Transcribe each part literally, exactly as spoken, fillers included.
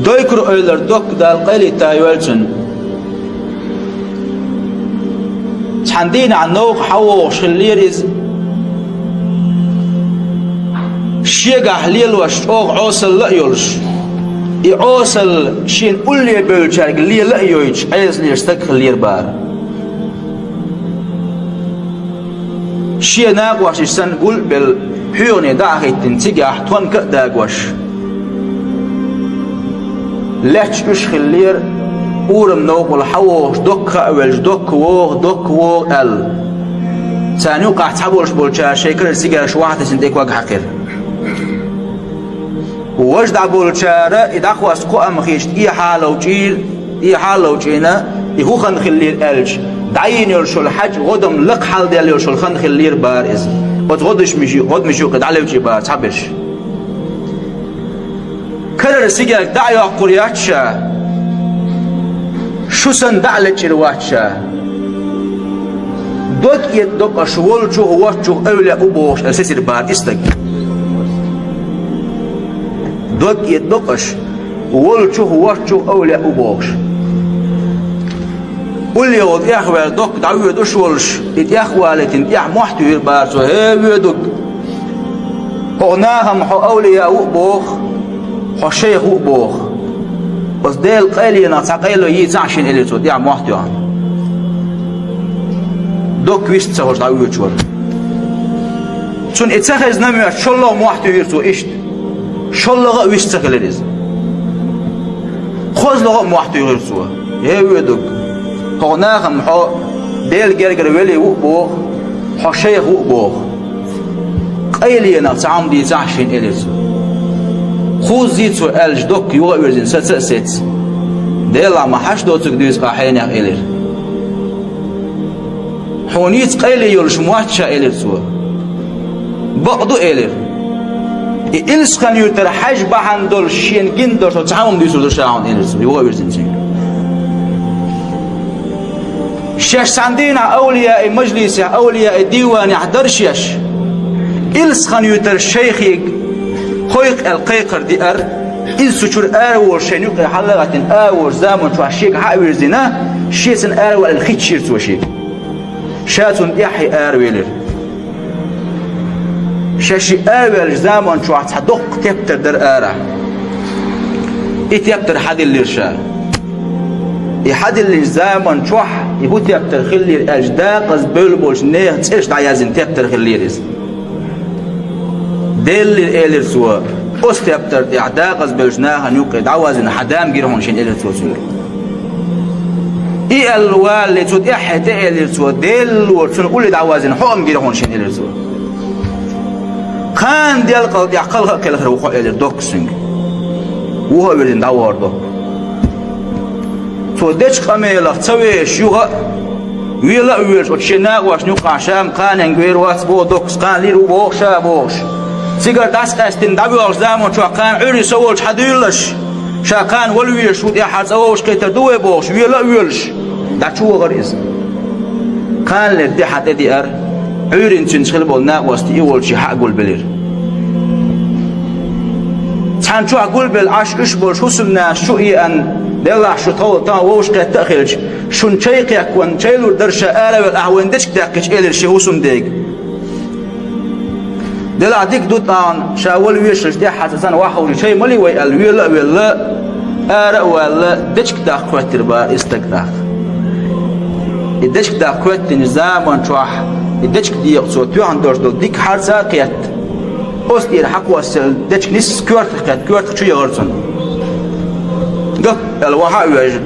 Дойкур-Эвлара док Дала къайлетта йойла цунна. Цхьан дийнахьа новкъа хьавоагӀаш хиллера из. Шегахь лелош чӀоагӀа Ӏосалла а йолаш, и Ӏосалла шийна улле бевллачаьрга лела а йойташ, Ӏесалеш стаг хиллера бара. Шен накъош санна гул а белла, хьоьгӀане дӀа а хӀиттина, цигахь тонка а дагош, лаьтташ уьш хиллера, урам новкъал хьавоагӀаш, доккха а велча, доккха воагӀа, доккха воагӀа аьлла. Царна юкъахь цхьаболаш болчара шоай карара сигараш вахьатесна тӀеког хьаькхира. Важа дӀаболчара и дӀахоз кхоам хеташ тӀехьа ловчийра, тӀехьа ловчийна, и хӀу хинна хиллера аьлча, дӀайийна йолаш йола хьаьж гӀодам лакха хьалдаьлла йолаш йола хинна хиллера бара из. Оцу гӀодамаши-, гӀодамаши юкъе дӀалевчий бара цхьаберш. Карара сигарг дӀа а йоаккхур яц ша, шу санна дӀа а лечкъир вац ша. Дог этӀадо-кх аш волчух, воцчух эвлаяъ ва бохаш, аьлла сецар бара из стаг. Дог этӀадо-кх аш волчух, воцчух эвлаяъ ва бохаш. Улле гӀолла тӀехваьлла док дӀавоьдуш волаш, и тӀехвалийтина тӀехьа мохь туьйхира бара цо: «ХӀей, воьдуг! Хьох наха-м хьо эвлаяъ ва а боху, хьо шайх ва а боху. Оцу Делан къайленах цхьа къайле йийцахьа шийна», — элира цо, тӀехьа мохь тоьхна. Док вист ца ховш дӀавоьдуш вара. Цунна и ца хезна моьтту, шоллагӀа мохь туьйхира цо иштта. ШоллагӀа а вист ца хилира иза. КхозлагӀа а мохь туьйхира цо: «ХӀей, воьдуг! Хьох наха-м хьо Делан гергара вели ва а боху, хьо шайх ва а боху. Къайленах цхьа хӀума дийцахьа шийна», — элира цо. «Кхузза а», — цо аьлча, док юха а вирзина, саца а сецна: «Делахь, ма хьашт доцург дуьйцу-кх хьенех», — элира. «Хьуна йиц къайле йолуш моьтту ша», — элира цо. «Бакъ ду», — элира. «И Илсхан-Юьртара хьаьж бахьана долуш шена гина долуш цхьа хӀума дуьйцур ду ша хьуна», — элира цо, юха а вирзина цуьнга. Шаьш цхьана дийнахьа эвлаяий мажлисехь, эвлаяий дийванехь дара шаьш. Илсхан-Юьртара шайхега кхойкху аьлла кхайкхар диара, иза цу чуьра араволуш, шайна юкъе хьаллагӀаттина араволуш заман чохь шега хьа а вирзина, шеца аравала аьлла хиттийра цо шега. Ша цунна тӀаьхье аравелира. Ша шиъ араваьллачу заман чохь цхьа доккха тептар дара арахь. И тептар хьадиллира ша. И хьадиллинчу заман чохь и хӀун тептар хиллера аьлча, дакъаза бевлла болчу нехан цӀераш дӀаяздина тептар хиллера иза. Деллера, элира цо, оцу тептар тӀехь дакъаза бевллачу нахана юккъе дӀаваздина хьан да-м гира хьуна шена, элира цо цуьнга. И аьлла валале, цу тӀаьххье тӀе элира цо, Деллора цунна улле дӀаваздина хьо-м гира хьуна шена, элира цо. Кхана делкъал тӀехь кхалха а кхелхар ву хьо, элира доккхас цуьнга. Вуха а вирзина дӀавахара доккха. Цо дечу къамелах ца вешаш юха а, вела а велаш, оцу шен накъошна юккъехь ша-м кханенга вер вац боху доккхас, кхана лийр ву боху ша бохуш. Цигара дӀасакъаьстина дӀавоьлхучу заман чохь кхана Ӏуьйре со волчу хьадуьйлалаш, ша кхана вала везаш ву, тӀаьххьара цӀа вовшахкхетар ду вай бохуш, вела а воьлуш, дӀа чу вахара иза. Кханалера де хьа тӀедеара, Ӏуьйранна цуьнца хила болу накъостий и волчу хьа а гулбелира. Цхьана чохь гулбелла Ӏаш уьш болчу хӀусамнашна шу а еана, делахь шу тхов-, тхан вовшахкхетта а хилча, шуна чай кхаьчна, чай лур дара ша араваьлла, ахь вайна дечиг даьккхича, элира шен хӀусамдега. Делахь дика ду тӀаккха, ша вала вешалаш тӀаьххьа цхьа санна вахьхьалхе чай ма ле вай аьлла, вела а велла, ара а ваьлла, дечиг даккха хӀоьттира бара и стаг тӀаккха. И дечиг даккха хӀоьттинчу заман чохь, и дечиг декъа цо тоьхна долуш долу дика хьарца а кхетта, оцу тӀера хьакхоссаелла дечиг нисса коьртах кхетта, коьртах чу яхара цунна. Гап аьлла, вахьа а вежна,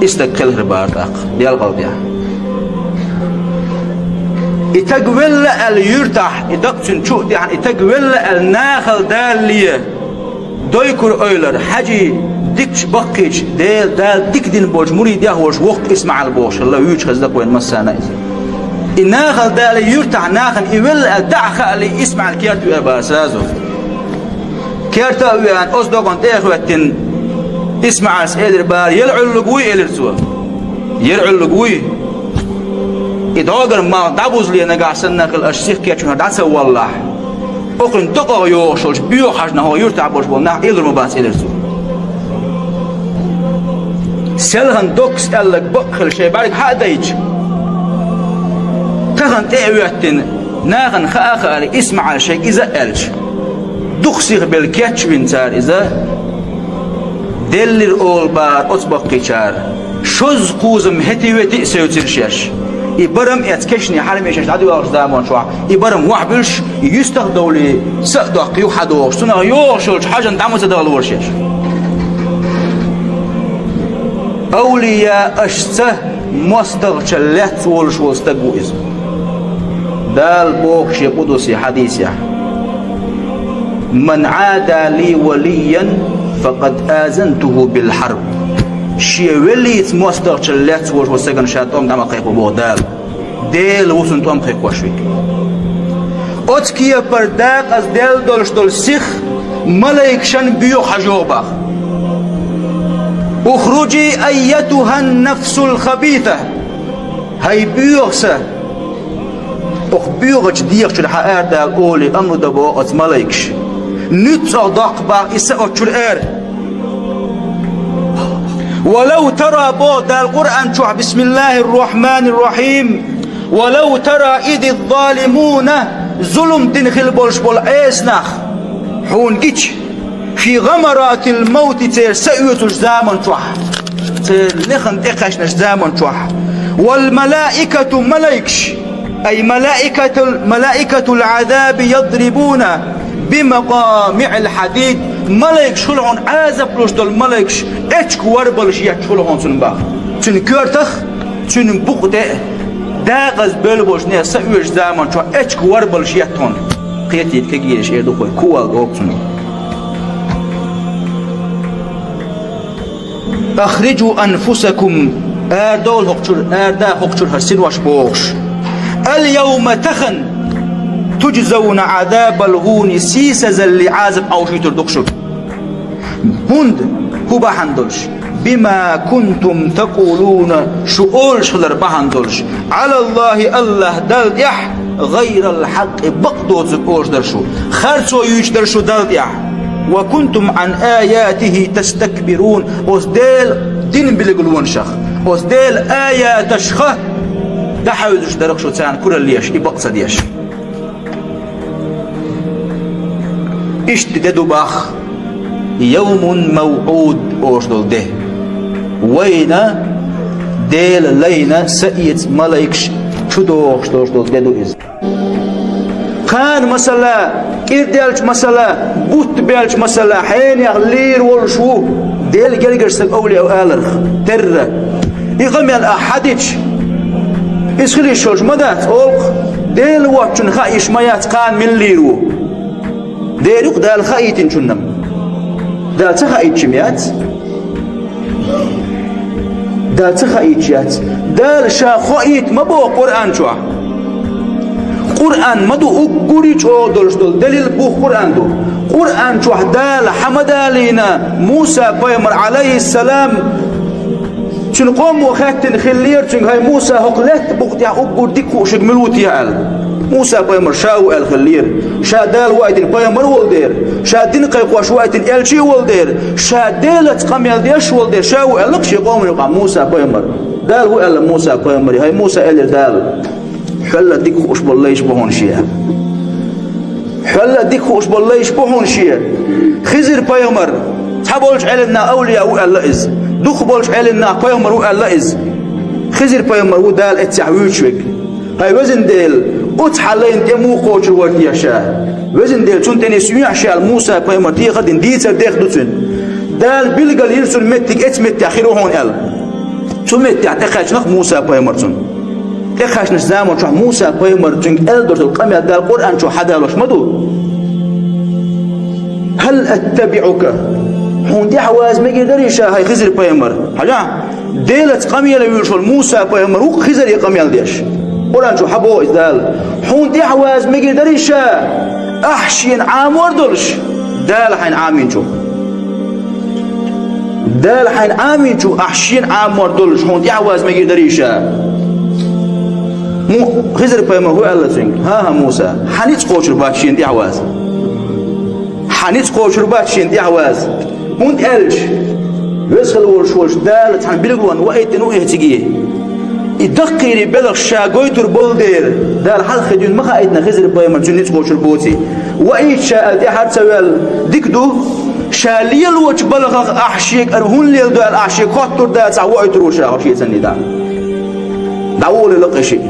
и стаг кхелхира бара тӀаккха делкъал тӀехь. И стаг велла аьлла юьртахь, и дакъа цуьнан чу а тӀехь, и стаг велла аьлла нахала далале, Дойкур-Эвлара хьаьжий дикачу баккхийчу, Дела, Дала дика дина болчу муридех волуш воккха ИсмаӀал бохуш хилла, вуьйцуш хезна-кх вайна массарна иза. И нахала далале юьртахь нахана и велла аьлла дӀа а хаале, ИсмаӀал керта веара бара сразу. Керта а веана, оцу докъана тӀе а хӀоьттина, ИсмаӀала элира бара: «Яла Ӏуьллург вуй?» — элира цо. «Яла Ӏуьллург вуй. И доггара малх дӀабузале нагахь санна хила аша сиха кечвина дӀа ца валлахь, окхуьнан дакъа йогӀуш йолчу боьха хьаьжна хьо юьртахь болуш болу нах Ӏелур ма бац», — элира цо. Селхан доккхача аьлларг бакъ хилча шоай бӀарг хьа а дайча, тахан тӀа а хӀоьттина, нахана хаа а хаьара, ИсмаӀала шийга из а аьлча, дукха сиха белла кийчвина цар из, деллира оал бахар оцу баккхийчара, шозза кхузам хӀетий-ветий а севцира шоаш. И барам эца кешнийн хьарамий шоаш дӀадоьлхучу заман чохь, и барам вахьа буьлуш, и юьстах а довлий, са а доккхий юха хьадогӀуш, цунах йогӀуш йолчу хьажан дӀа ма ца дахалора шоаш. Овлияашца мостагӀчалла лаьцна волуш волу стаг ву иза. Дала боху шен къудсий хьадисехь: «Ман Ӏада ли валийян, факъад азантуху билхьарб». Шен велийца мостагӀчалла лаьцна волуш волу стагана ша тӀом дӀа ма кхайкхо боху Дала. Дела ву цунна тӀом кхайкхош верг. Оцу кепара декъаза делла долуш долу сиха малайкашна боьха хьажа боху: «Ухружи, айятухӀан-нафсул хабиса». ХӀай боьха са, оха боьхачу дегӀа чуьра хьан арадала олий, амру до боху оцу малайкаша. Нуьцкъах доккха боху и са оцу чуьра ара. «Валав тара», боху Дала Къуръан чохь, бисмиллахӀир-рохьманир-рохьим, «Валав тара изиз-залимуна», зулам дина хилла болуш болу Ӏеса нах хьуна гича, «фи гӀамаратил мавти», церан са оьцучу заман чохь, церан лехна тӀекхаьчначу заман чохь, «вал малаикату», малайкаш, «ай малаикатул, малаикатул Ӏазаби ядрибуна бимакъамиӀил хьадид», малайкаш хуьлу хьуна, Ӏазап луш долу малайкаш эчиг варбалш етташ хуьлу хьуна цунна боху. Цуьнан коьртах, цуьнан букъа тӀе а декъаза бевлла болчу нехан са оьцучу заман чохь эчиг варбалш етта хьуна. Кхетийта кегийраш эр ду-кх вай, кху вала догӀу цунах. «Ахрижу анфусакум», арадовла хӀокху чуьра, арадаха хӀокху чуьра хӀара синош бохуш. «Ал-явма», тахана, «туджзавна Ӏазабал гӀуни», сийсазаллин Ӏазап Ӏовшуьйтур ду-кх шуьга. ХӀунда? ХӀун бахьана долуш? «Бима кунтум такъулуна», шу олуш хилар бахьана долуш. «ГӀалаллахӀи», АллахӀ Далла тӀехь, «гӀайрал хьакъи», бакъ доцург олуш дара шу. Харцо юьйцуш дара шу Далла тӀехь. «Ва кунтум Ӏан аятихӀи тастакбирун», оцу Делан динан билгалонех, оцу Делан аятех дӀахьевзаш дара-кх шу, царна куралла еш, и бакъ ца деш. Иштта де ду боху, «явмун мавӀуд» олуш долу де. Вайна, Делан лайна, са эца малайкаш чудохуш долуш долу де ду иза. Кхана, масала, кӀира даьлча, масала, бутт баьлча, масала, хьенех лийр волуш ву Делан гергарчу стага овлияъ аларх, терра. И къамел ахь хьадича, иза хила йиш йолуш ма дац, олу-кх, Дела воцчунна хаа йиш ма яц, кхана мила лийр ву. Дера юкъа Дала хаийтинчунна-м. Дала ца хаийтича-м яц. Дала ца хаийтича яц. Дала Ша хоийта ма боху Къуръан чохь. Къуръан ма ду уггаре чӀогӀа долуш долу далил, бух Къуръан ду. Къуръан чохь Дала хьа ма далийна, Муса пайхамар, Ӏалайхиссалам, цуьнан къомо хаьттина хиллера цуьнга: «ХӀай Муса, хӀокху лаьттан букъа тӀехь уггар дика хууш верг мила ву те?» – аьлла. Муса пайхамар ша ву аьлла хиллера. Ша Дала ваийтина пайхамар волу дера, ша дин кхайкхош ваийтина элча а волу дера, ша Делаца къамел деш волу дера, ша ву аьлла-кх шен къомана юкъахь Муса пайхамар. Дала ву аьлла Муса пайхамаре. ХӀай Муса, элира Дала, хьол а дика хууш болу лайш бу хьуна шен. Хьол а дика хууш болу лайш бу хьуна шен. Хизир пайхамар цхьаболчу Ӏеламнаха овлияъ ву аьлла иза. Дукхахболчу Ӏеламнаха пайхамар ву аьлла иза. Хизир пайхамар ву Дала эццехь вуьйцуш верг. ХӀай везан Дела, оцу хьан лайна тӀе муха кхочур вара те ша? Везан Дела, цунна тӀе нисса вехьа ша аьлла Муса пайхамар тӀе а дина, дийцар дех ду цуьнан. Дала билгалйира цунна меттиг, эцу меттехь хир ву хьуна аьлла. Цу меттехь тӀекхаьчна-кх Муса пайхамар цунна. ТӀекхаьчначу заман чохь Муса пайхамар цуьнга аьлла долуш долу къамел Дала Къуръан чохь хьадалош ма ду. «ХӀал аттабиӀука», хьуна тӀаьхьаваза мегар дарий ша, хӀай Хизир пайхамар? Хьажахь, Делаца къамеле вуьйлуш волу Муса пайхамар ву-кх Хизире къамел деш. Къуръан чу хьабоху иза Дала. Хьуна тӀаьхьаваза мегар дарий ша, ахь шена Ӏамор долуш, Дала хьайна Ӏамийначух? Дала хьайна Ӏамийначух ахь шена Ӏамор долуш, хьуна тӀаьхьаваза мегар дарий ша? Му Хизир пайхамар хӀун аьлла цуьнга? ХӀан-хӀа, Муса, хьан ницкъ кхочур бац шена тӀаьхьаваза. Хьан ницкъ кхочур бац шена тӀаьхьаваза. ХӀунда аьлча Веза хила волаш волча Дала цхьан билгалонна ваийтина ва из цига. И даккхийра белхаш ша гойтур болу дера, Дала хьалххе дуьйна ма хаийтина Хизир-пайхамар цуьнан ницкъ кхочур боций. Ваийта ша аьлла тӀаьхьара ца ваьлла, дика ду, ша лелочу балхах ахь шега ара хӀунда леладо аьлла ахь шега хоттур дацахь, ваийтур ву ша хьо шеца нийса. ДӀаволавелла-кх и шиъ.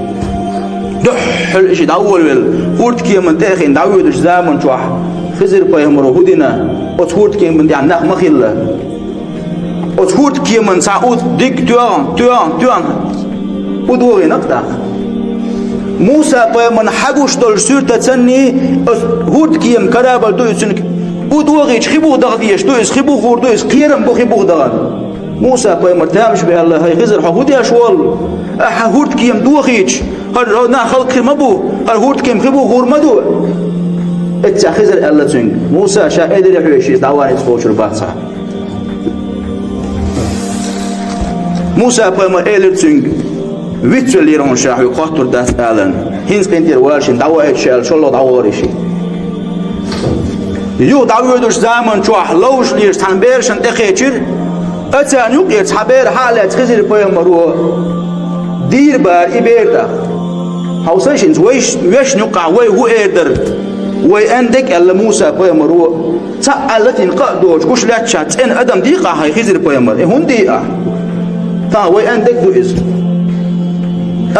Дуьххьал и шиъ дӀаволавелла, хӀурдкеман тӀе а хиъна дӀавоьдучу заман чохь Хизир-пайхамаро хӀун дина, оцу хӀурдкеман тӀехь нах ма хилла. Оцу хӀурдкеман цхьа уд диг тоьхна, тоьхна, тоьхна, уд вохийна-кх тӀаккха. Муса-пайхамарна хьагуш долчу суьртаца санна, оцу хӀурдкеман корабль ду иза, цуьнга уд вохийча хи буха даха дезаш ду иза, хи буха гӀур ду иза, кхерам бу хи буха дахана. Муса-пайхамара тамаш бе аьлла: «ХӀай Хизир, хьо хӀун деш волу? Ахьа хӀурдкема дохийча, хӀара нах халкъ хир ма бу, хӀара хӀурдкема хи буха гӀур ма ду». Эццехь Хизира аьлла цуьнга: «Муса, ша элира хьоьга, иза дӀаван ницкъ кхочур бац хьан». Муса-пайхамара элира цуьнга: «Вицвеллера хьуна ша хьоьга хоттур дац аларна. ХӀинца къинтӀера вала шена, дӀаваийта ша», — аьлла, шоллагӀа дӀавахара и шиъ. Юха дӀавоьдучу заман чохь ловзуш лелаш цхьана берашна тӀекхечира, а царна юкъера цхьа бер хьа а лаьцна Хизир-пайхамаро дийр бара и бер тӀаккха. «Хьовсал шуна, вай вешна юкъахь вай хӀун эр дара? Вай аьннад-кх», — аьлла Муса-пайхамаро. «Цхьа а латийна къа а доцуш гуш лаьтташ цӀена адам дий-кх ахь, хӀай Хизир-пайхамар, и хӀунда дий ахь? Тахана вай аьннад-кх ду иза».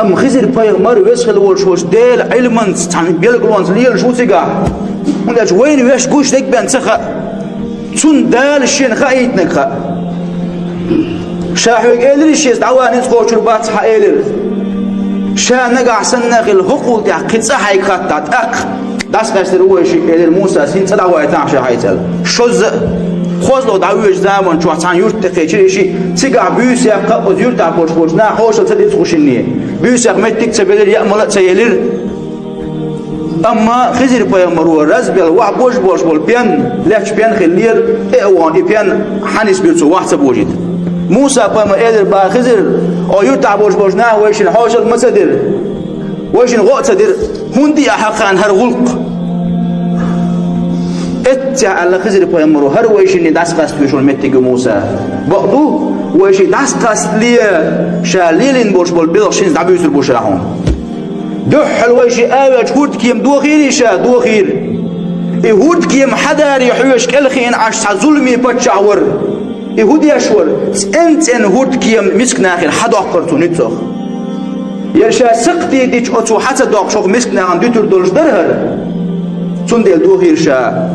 Амма Хизир-пайхамар Веза хила волуш волчу Делан Ӏилманца, цхьана билгалонца лелаш ву цигахь. ХӀунда аьлча вайна вешан гуш дерг бен ца хаьа. Цунна Дала шена хаийтинарг хаьа. «Ша хьоьга элира, шеца дӀаван ницкъ кхочур бац хьан», — элира. «Ша нагахь санна хилла, хӀокхул тӀехь кхин цкъа хьайга хатта тӀаккха дӀасакъаьстар ву вай шиъ», — элира Мусас, — «хӀинца цкъа дӀаваийтахьа ша хьайца», — аьлла. ШозлагӀа дӀавоьдучу заман чохь цхьана юьрта тӀекхечира и шиъ. Цигахь буьйса яккха а, оцу юьртахь болуш болчу наха хьошалла ца дицкъа шуна. Буьйса яккха меттиг а ца белира, яа мала а ца елира. Амма Хизир-пайхамаро разбелла ваха божаболуш болу пен, лаьтташ пен хиллера, тӀе а вахана и пен хьанисбира цо ваха ца божийта. Муса-пайхамара элира бахара Хизира: «О, юьртахь болуш болчу наха вайшинна хьошалла ма ца дира, вайшинна гӀо а ца дира, хӀунда дий ахь хьакхарна хӀара гӀуллакх?» Эццехь аьлла Хизир-пайхамаро: «ХӀара вайшинна дӀасакъаста везаш волу меттиг ю, Муса. Бакъду, вайшиъ дӀасакъастале, ша лелийна болуш болу белхаш хӀинца дӀабуьйцур бу ша хьуна». Дуьххьал вайшиъ аваьлча хӀурдкема дохийрий ша? Дохийра. И хӀурдкема хьадаре хьоьжуш кӀелхиъна Ӏаш цхьа зуламе паччахь вара. И хӀун деш вара? ЦӀен-цӀена хӀурдкема мискачу нахера хьадоккхура цо нуьцкъах. Я ша сакхте дича оцо хьа ца доккхуш хӀокху мискачу нахана дуьтур долуш дара хӀара? Цундела дохийра ша.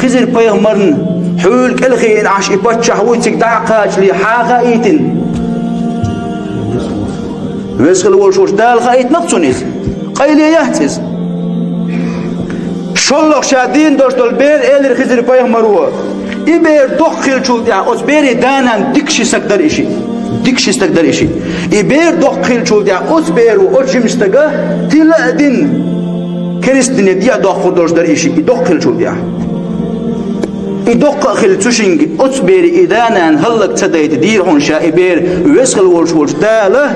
Хизир-пайхамарна хьуьлла кӀелхиъна Ӏаш и паччахь вуй цига дӀа а кхачале хьан хаийтина? Веза хила волуш волчу Дала хаийтина-кх цунна иза. Къайле яц иза. ШоллагӀа ша дийна долуш долу бер, элира Хизир-пайхамаро. И бер доккха хиллачул тӀехьа оцу берийн да-нана дика ши стаг дара и шиъ. Дика ши стаг дара и шиъ. И бер доккха хиллачул тӀехьа оцу беро оцу жимачу стага тила а дина, керстаний де а доккхур долуш дара и шиъ, и доккха хиллачул тӀехьа. И доккха а хилла цу шинга, оцу берийн и да-нана хӀаллак ца дайта дийра хьуна ша и бер, Веза хила волуш волчу Дала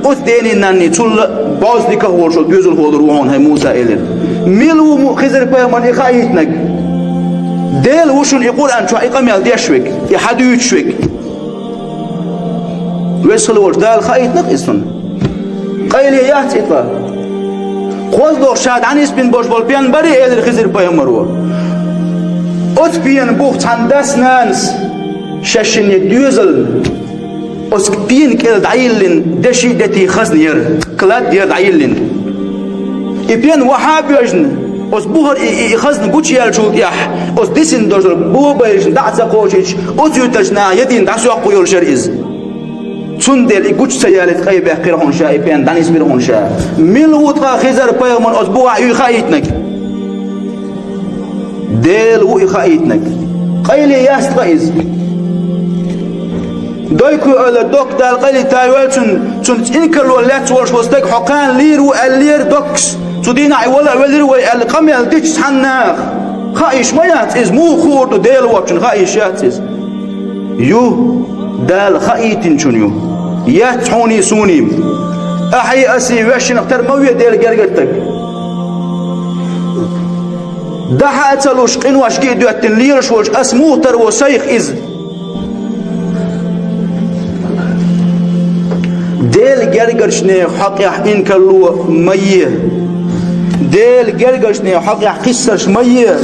оцу дений-нанний цул а бӀозза дикагӀа волуш волу доьзалхо лур ву хьуна, хӀай Муса, элира. Мила ву мо Хизир-пайхамарна и хаийтинарг? Дела ву шуна и Къуръан чохь и къамел деш верг, и хьадуьйцуш верг. Веза хила волчу Дала хаийтина-кх иза цунна. Къайле яц и тӀаккха. КхозлагӀа ша дӀанисбина болуш болу пен барий, элира Хизир-пайхамаро. Оцу пенан бух цхьана дас-нанас шаьш шинне доьзална оцу пенан кӀел дӀайиллина деши а, дети а хазна яра, клад яра дӀайиллина. И пен вахьа а боьжна, оцу бухара и, и, и хазна гучуяьллачул тӀехьа, оцу дисина долуш долу бобайшна дӀа а ца кхочуьйтуш, оцу юьртарчу наха ядийна дӀасоккхур йолуш яра иза. Цундела и гучу ца ялийта къайбаьккхира хьуна ша, и пен дӀанисбира хьуна ша. Мила ву тӀаккха Хизир-пайхамарна оцу бухахь и хаийтинарг? Дела ву и хаийтинарг. Къайле яц тӀаккха иза. Дойкуй ойла доккха Дала къайле тайойла цунна, цунна цӀинкарло лаьцна волуш волу стаг хьо кхана лийр ву аьллера доккхас. Цу дийнахь и вала а велира вай аьлла къамел дича цхьана наха. Хаийш ма яц иза, муха хуур ду Дела воцчунна, хаийш яц иза. Ю, Дала хаийтинчунна ю. Яц хьуний, суний. Ахьий, асий вешанах тара ма ве Дела гергара стаг. Дахьа а ца луш, къинош ги а доьттина лелаш волчу ас муха тара во сайх иза? гергарча наьха хьакъехьа инкарло ма е. Даьла гергарча наьха хьакъехьа кхиссарш ма е.